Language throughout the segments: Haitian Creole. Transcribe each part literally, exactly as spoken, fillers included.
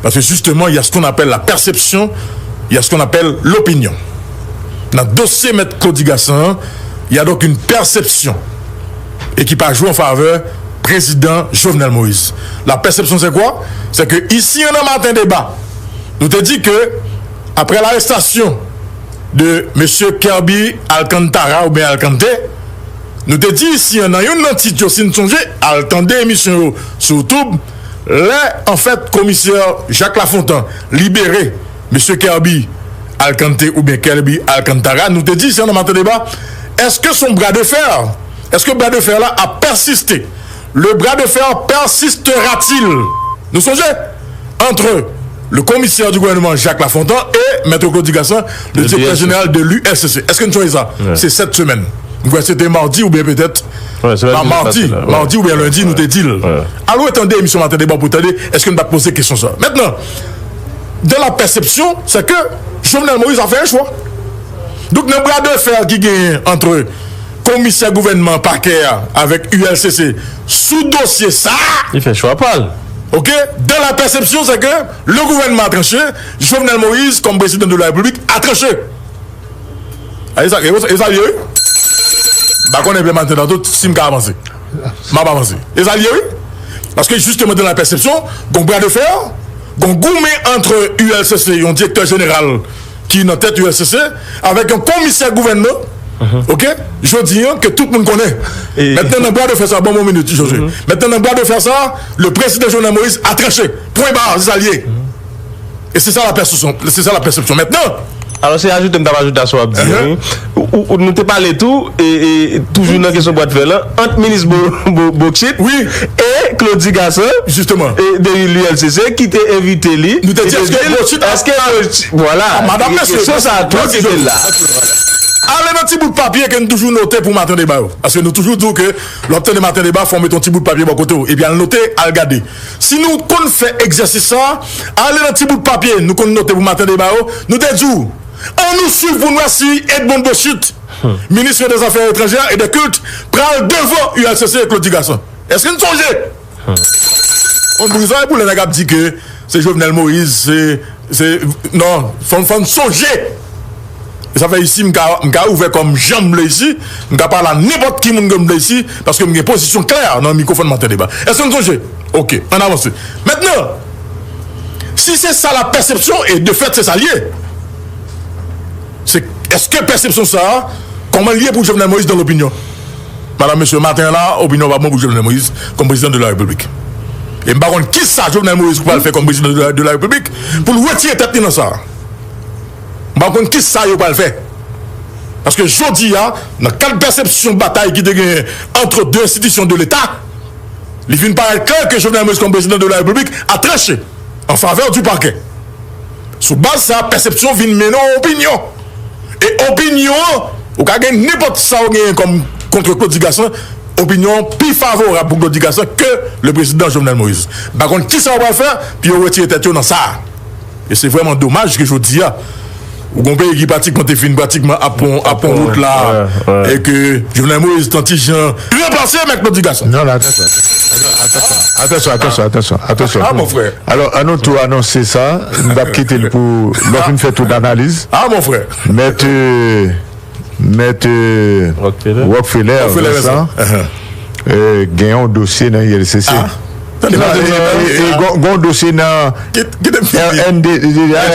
Parce que justement, il y a ce qu'on appelle la perception, il y a ce qu'on appelle l'opinion. Dans le dossier Maître Claudy Gassan, il y a donc une perception et qui pas joué en faveur président Jovenel Moïse. La perception, c'est quoi? C'est que ici, en un matin débat, nous te dit que après l'arrestation de monsieur Kirby Alcantara ou bien Alcante, nou te di isi an nan youn nan tit yo, si n sonje, al tande emisyon yo sou YouTube, lè, anfèt, komisè Jacques Lafontant libere mesye Kirby Alcante oubyen Kirby Alcantara, nou te di isi an nan Maten Deba, èske se yon bra de fè? Èske bra de fè la ap pèsiste? Le bras de fer persistera-t-il? Nou sonje? Entre le commissaire du gouvernement Jacques Lafontant et Maître Claude Gassan, le directeur général de l'U L C C. Èske nou sonje sa? Se sèt semèn. Mwen kwè se te madi oubyen petèt madi, madi oubyen lendi, nou te di l. Al retande emisyon Maten Deba pou tande èske nou t ap poze kesyon sa. Mentnan, dans la perception, c'est que Jovenel Moïse a fait un choix. Donk, nan bra de fer ki genyen entre komisè gouvènman pakè a avèk U L C C sou dosye sa a, li fè chwa pa l. Ok, dans la perception, c'est que le gouvernement a tranché, Jovenel Moïse, comme président de la République, a tranché. E sa, e sa, e sa l ye, wi. M pa konnen pè maten nan tout, si m ka avanse. M ap avanse. E sa l ye, wi. Paske, justement, dans la perception, gon bra de fer, gon goumen entre U L C C, yon direktè jeneral ki nan tèt U L C C, avèk yon komisè gouvènman, ok, jodi an, ke tout moun konnen. Mentnan, nan bra de fer sa, ban m yon minit, Josué. Mentnan, nan bra de fer sa, le président Jovenel Moïse a tranché. Pwen ba, se sa l ye. E se sa la pèsepsyon, se sa la pèsepsyon. Mentnan, alò, se ajoute m t ap ajoute a sa w ap di an, wi. Ou, ou, nou te pale tou, e, e, toujou nan kesyon bwa de fè lan, ant minis Bo, Bo, Bocchit e Claudy Gassan, e de U L C C, ki te envite li. Nou te di, èske Bocchit, èske Bocchit, vwala, kesyon sa a tou ki te la. Ale nan ti bout papye ke n toujou note pou Maten Deba yo. Paske nou toujou di w ke lè w ap tande Maten Deba, fò w mete yon ti bout papye bò kote w. Epi al note, al gade. Si nou konn fè egzèsis sa a, ale nan ti bout papye nou konn note pou Maten Deba yo, nou te di w, ann nou swiv pou n wè si Edmonde Bocchit, minis dè Zafè Etranjè e dè Kilt, pral devan U L C C e Claudy Gassan. Èske n sonje? Konn pou kisa e pou lè nèg ap di ke se Jovenel Moïse, se, se, non, fò, fò n sonje. E sa fè isi, m ka, m ka ouvè kò m jan m vle isi, m ka pale a nenpòt ki moun ke m vle isi, paske m gen pozisyon klè nan mikwofòn Maten Deba. Èske n sonje? Ok, ann avanse. Mentnan, si se sa la pèsepsyon, e de fèt se sa l ye, se, èske pèsepsyon sa a, kòman l ye pou Jovenel Moïse dans l'opinion? Madam, mesye, maten an la, opinyon pa bon pou Jovenel Moïse kòm prezidan de la Repiblik. E m pa konn kisa Jovenel Moïse pral fè kòm prezidan de la, de la Repiblik pou l retire tèt li nan sa a. M pa konn kisa yo pral fè. Paske jodi a, nan kad pèsepsyon batay ki te genyen ant de enstitisyon de Leta, li vin parèt klè ke Jovenel Moïse kòm prezidan de la Repiblik a tranche an favè di pakè. Sou baz sa, pèsepsyon vin mennen w opinyon. E opinyon an, ou ka gen nenpòt sa w genyen kòm kont Claudy Gassan, opinyon an pi favorab pou Claudy Gassan ke le prezidan Jovenel Moïse. M pa konn kisa yo pral fè pou yo retire tèt yo nan sa a. E se vrèman domaj ke jodi a, ou gon peyi ki pratikman te fin pratikman ap pran, ap pran wout la, e ke Jovenel Moïse t an ti jan ranplase Mèt Claudy Gassan. Non, la, atansyon, atansyon, atansyon, atansyon, atansyon. Ah, mon frère. Alò, ann nou tou anonse sa, nou t ap kite l pou lè w fin fè tout analiz. Ah, mon frère. Mèt, euh, Mèt, euh, Rockefeller, Rockefeller Vincent, euh, gen yon dosye nan U L C C. Ah. Tande, tande, tande, e, e, ah, gon, gon dosye nan R N D, R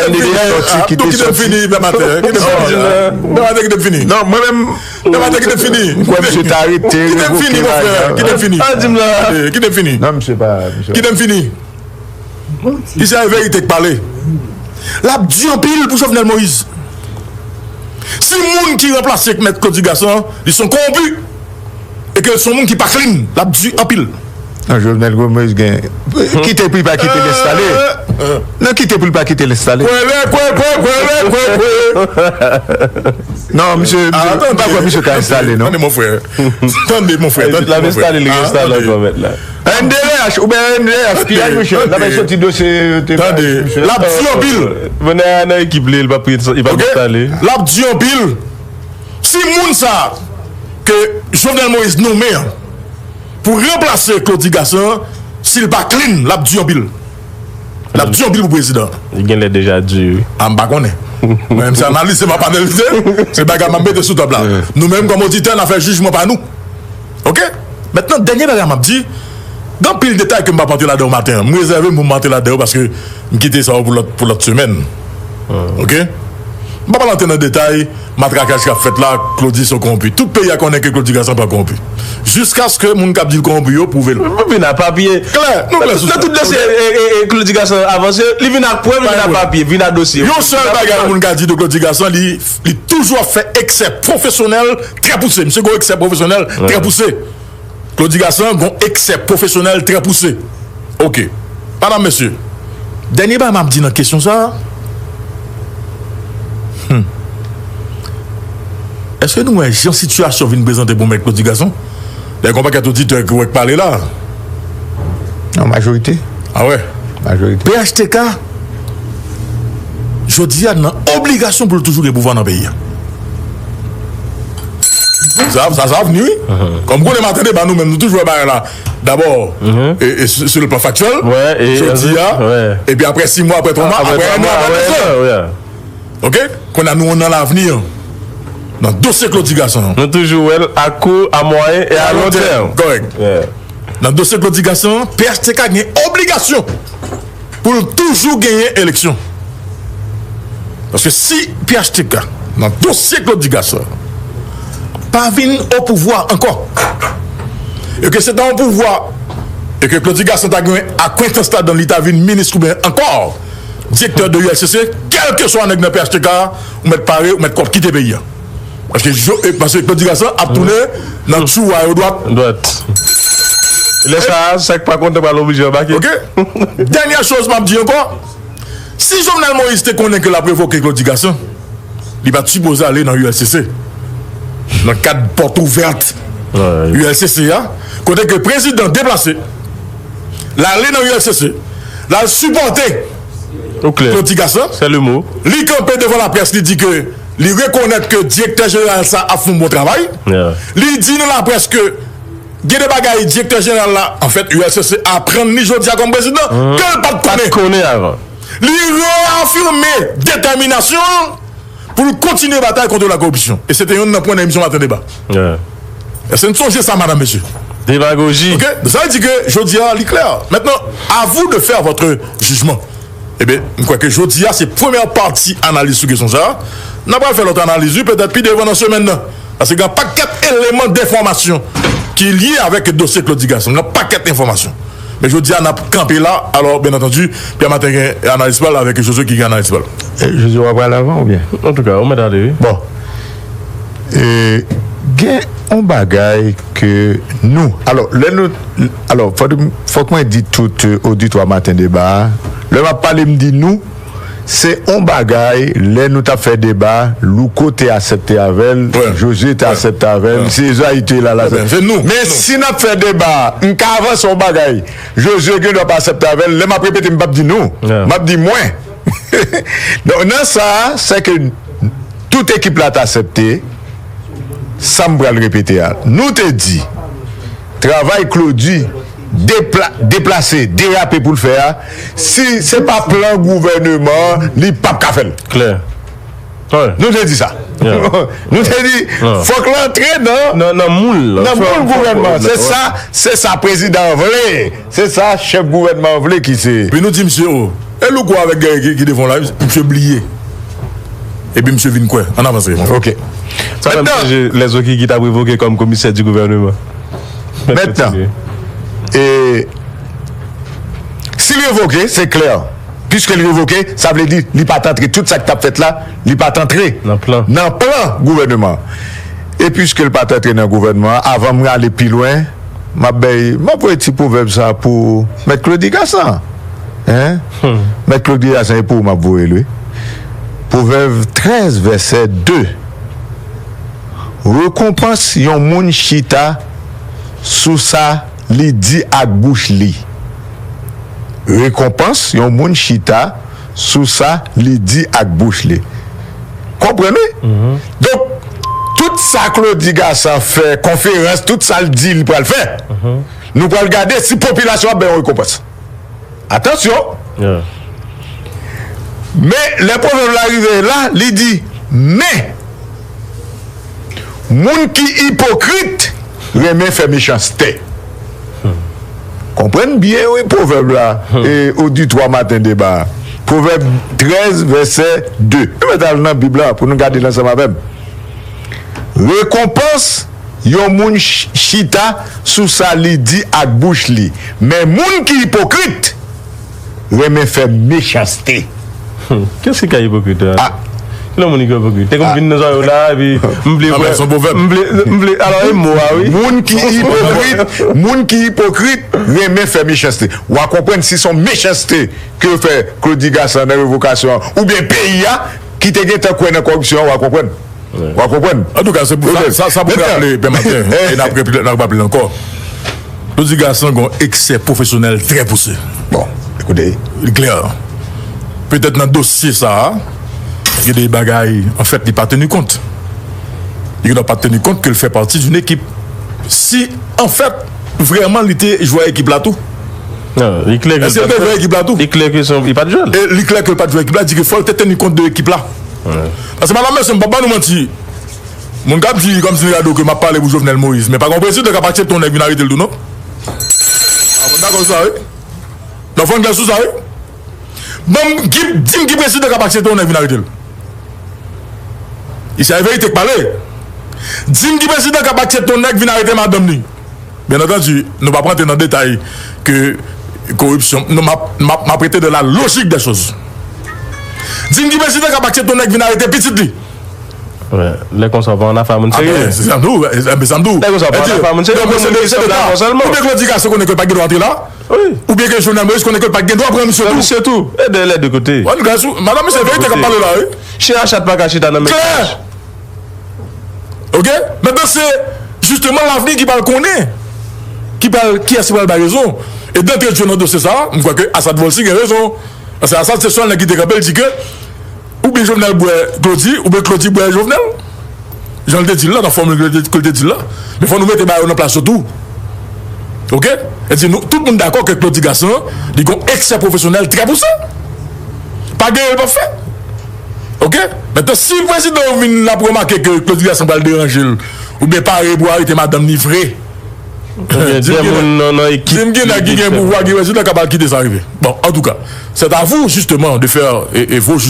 N D D sòti, ki te sòti. Kite m fini, pè maten, kite m fini. Pè maten, kite m fini. Non, mwen menm, pè maten, kite m fini. Mwen kwè misye ta rete revoke la. Kite m fini. Kite m fini. Non, misye pa, misye pa. Kite m fini. Isi a verite k pale. L ap di anpil pou Jovenel Moïse. Si moun ki ranplase Mèt Claudy Gassan, li se yon kowonpi, e ke l se yon moun ki pa clean, l ap di anpil. Non, Jovenel Moïse gen, kite pou li pa kite l enstale. Non, kite pou li pa kite l enstale. Kwele, kwe, kwe, kwele, kwe, kwe. Non, misye, m pa kwè misye ka enstale, non. Tande, mon frè. Tande, mon frè. Tande, mon frè. L ap enstale, li enstale ankò, mèt la. N D R H, oubyen N D R H, piyaj, mesye. N ap soti dosye, te piyaj, mesye. Tande, l ap di anpil. Bon, nan, nan ekip li, li p ap, li p ap enstale. L ap di anpil. Si moun sa ke Jovenel Moïse nonmen an pou ranplase Claudy Gassan, si l pa clean, l ap di anpil. L ap di anpil pou prezidan. Li genlè deja di, wi. A, m pa konnen. Mwen menm, se analize m ap analize. Se bagay m ap mete sou tab la. Nou menm, kòm oditè, n a fè jijman pa nou. Oke? Mentnan, dènye bagay m ap di, gen anpil detay ke m p ap antre ladan yo maten an. M rezève m pou m antre ladan yo paske m kite sa yo pou lòt, pou lòt semèn. Oke? M p ap al antre nan detay matrakaj k ap fèt la, Claudy se yon kowonpi. Tout peyi a konnen ke Claudy Gassant pa kowonpi. Jiskaske moun k ap di l kowonpi yo pwouve l. Vin a papye. Klè, nou klè sou sa. Nan tout dosye, e, e, e, Claudy Gassant avanse, li vin ak prèv, li vin a papye, vin a dosye. Yon sèl bagay yon moun ka di de Claudy Gassant, li, li toujou ap fè eksè pwofesyonèl trè pouse. Misye gen yon eksè pwofesyonèl trè pouse. Claudy Gassant gen yon eksè pwofesyonèl trè pouse. Oke. Madanm, mesye, dènye bagay m ap di nan kesyon sa a, hmm. Èske nou wè jan sitiyasyon vin prezante pou Mèt Claudy Gassant? Dayè, gen yon pakèt oditè ki wè k pale la. Nan majorite. A wè. Majorite. P H T K, jodi a, nan obligasyon pou l toujou gen pouvwa nan peyi a. Sa, sa, sa ap vini, wi. Kòm konnen maten deba, nou menm, nou toujou wè bagay la. Dabò, e, e, sou, sou le plan faktyèl, jodi a, epi apre sis mwa, apre twa mwa, apre en an, apre de zan. Oke? Kounye a, nou nan lavni an. Nan dosye Claudy Gassant an. Nou toujou wè l a kou, a mwayen e a lon tèm. Kòrèk. Nan dosye Claudy Gassant an, P H T K gen obligasyon pou l toujou genyen eleksyon. Paske si P H T K, nan dosye Claudy Gassant, pa vin o pouvwa ankò, e ke se ta yon pouvwa, e ke Claudy Gassant ta gen akwentans ladan, li ta vin minis oubyen ankò direktè de U L C C, kèlkeswa nèg nan P H T K, ou mèt pare, ou mèt kòb kite peyi a. Paske, paske Claudy Gassant ap tounen nan tchou a yo dwat. Dwat. Lè sa a, sa k pa kontan pral oblije anbake. Oke? Dènyè choz m ap di ankò, si Jovenel Moïse te konnen ke l ap revoke Claudy Gassant, li pa t sipoze ale nan U L C C. Nan kad pòt ouvèt U L C C a, kote ke prezidan deplase, l ale nan U L C C, l al sipòte Claudy Gassant. Li kanpe devan laprès, li di ke li rekonèt ke direktè jeneral sa ap fè yon bon travay. Li di nan laprès ke gen de bagay direktè jeneral la, anfèt, U L C C aprann li jodi a kòm prezidan, ke l pa t konnen avan. Li reyafime detèminasyon l pou l kontinye batay kont la koripsyon. E se te youn nan pwen nan emisyon Maten Deba. Èske n sonje sa, madanm, mesye? Demagoji. Oke? Sa vle di ke jodi a, li klè. Maintenant, à vous de faire votre jugement. Ebyen, m kwè ke jodi a, se premyè pati analiz sou kesyon sa a. N a pral fè lòt analiz, wi, petèt pi devan nan semèn nan. Paske gen yon pakèt eleman denfòmasyon ki lye avèk dosye Claudy Gassant. Gen yon pakèt enfòmasyon. Men jodi a, n ap kanpe la. Alò, byen antandi, Pierre Martin gen analiz pa l avèk Josué ki gen analiz pa l. E, Josué, w ap pral avan oubyen? Antouka, ou mèt ale, wi. Bon. E, gen yon bagay ke nou, alò, lè nou, alò, fòk, fòk mwen di tout, e, oditwa Maten Deba a, lè m ap pale, m di nou, se yon bagay, lè nou t ap fè deba, Louko te aksepte avè l, Josué te aksepte avè l, se Ezayi te la, la. Men si n ap fè deba, m ka avanse yon bagay, Josué gen dwa pa aksepte avè l, lè m ap repete, m p ap di nou, m ap di mwen. Donk, nan sa a, se ke tout ekip la t aksepte sa m pral repete a. Nou te di, travay Claudy depla-, deplase, derape pou l fè a, si se pa plan gouvèneman an, li p ap ka fè l. Klè. Nou te di sa. Nou te di, fòk l antre nan, nan, nan moul, nan moul gouvènman. Se sa, se sa prezidan an vle. Se sa chèf gouvènman an vle ki se. Epi nou di misye, o, e Louko avèk Guerrier ki, ki devan w la, misye bliye. Epi misye vin kwè. Ann avanse, mon frè. Oke. Sa fè m sonje Lèzoki ki t ap revoke kòm komisè di gouvèneman. Mentnan, e, si l revoke, se klè. Piske l revoke, sa vle di li pa t antre, tout sa k t ap fèt la, li pa t antre nan plan, nan plan gouvèneman an. E piske l pa t antre nan gouvènman an, avan m ale pi lwen, m ap bay, m ap voye ti pwovèb sa pou Mèt Claudy Gassant. Hein? Mèt Claudy Gassant, e pou ou m ap voye l, wi. Pwovèb trèz, vèsè de. Rekonpans yon moun chita sou sa li di ak bouch li. Rekonpans yon moun chita sou sa li di ak bouch li. Konprann, wi? Donk, tout sa Claudy Gassant fè, konferans, tout sa l di li pral fè, nou pral gade si popilasyon ap bay yon rekonpans. Atansyon! Men, lè pwovèb la rive la, li di, men, moun ki ipokrit renmen fè mechanste. Konprann byen, wi, pwovèb la, e, oditwa Maten Deba a. Pwovèb trèz, vèsè de. Nou mèt al nan Bib la pou nou gade l ansanm avè m. Rekonpans yon moun ch- chita sou sa li di ak bouch li, men moun ki ipokrit renmen fè mechanste. Kiyès ki ka ipokrit la? Kilè moun ki ipokrit? Te konn vin nan zòrèy w la, epi m vle. Ah, men se yon pwovèb. M vle, m vle, alò, e mo a, wi. Moun ki ipokrit, moun ki ipokrit renmen fè mechanste. W a konprann si se yon mechanste ke fè Claudy Gassant nan revokasyon an, oubyen peyi a ki te gentan kwè nan kòripsyon an, w a konprann. W a konprann? Antouka, se pou sa, sa, sa pou n raple, Pè Maten, e n ap raple, n ap raple ankò. Claudy Gassant gen yon eksè pwofesyonèl trè pouse. Bon, ekoute. Li klè. Petèt nan dosye sa a, gen de bagay, anfèt, li pa teni kont. Li gen dwa pa teni kont ke l fè pati d'une ekip. Si, anfèt, vrèman li te jwe ekip la tou. Non, li klè ke Èske l te jwe ekip la tou? Li klè ke se yon, li pa t jwe l. E li klè ke l pa t jwe ekip la, di ke fò l te teni kont de ekip la. Paske, madanm, mesye, m p ap ba nou manti. Moun k ap di kòmsi n rado ke m ap pale pou Jovenel Moïse, men pa gen yon prezidan k ap aksepte yon nèg vin arete l tou, non? A, bon, dakò sou sa, wi. Nan fon, gen sou sa, wi. Ban m, di, di m ki prezidan k ap aksepte yon nèg vin arete l. E se verite k pale. Di m ki prezidan k ap aksepte yon nèg vin arete madanm li. Byen antandi, nou p ap rantre nan detay ke koripsyon. Non, m ap, m ap, m ap rete dans la logique des choses. Di m ki prezidan k ap aksepte yon nèg vin arete pitit li. Lè konsa, w pa ann afè a moun serye. Se sa m di w, se sa m di w. Lè konsa, w pa ann afè a moun serye. Ou byen Claudy Gassant konnen ke l pa t gen dwa antre la. Wi. Oubyen ke Jovenel Moïse konnen ke l pa t gen dwa pran misye tou. Pran misye tou. E de lè de kote. Bon, grès ou, madanm, se verite k ap pale la, wi. Chen a chat pa ka chita nan men. Klè. Ok? Mentnan, se jisteman lavni ki pral konnen. Ki pral, kiyès ki pral bay rezon. E dantre de jeu nan dosye sa a, m kwè ke Assad Volcy gen rezon. Paske Assad se sèl nèg ki te kanpe, l di ke oubyen Jovenel bwè Claudy, oubyen Claudy bwè Jovenel. Jan l te di l la, nan fòmil ke l te, ke l te di l la. Men fò nou mete bagay yo nan plas yo tou. Ok? E di nou, tout moun dakò ke Claudy Gassant, li gen yon eksè pwofesyonèl trè pouse. Pa gen l p ap fè. Ok? Mentnan, si prezidan yo vin ap remake ke Claudy Gassant pral deranje l, oubyen pare pou arete madanm li vre, Oubyen di m de ki moun nan, nan ekip di m ki nèg ki gen pouvwa, ki prezidan k ap al kite sa rive. Bon, antouka, c'est à vous, justement, de faire, et, et vos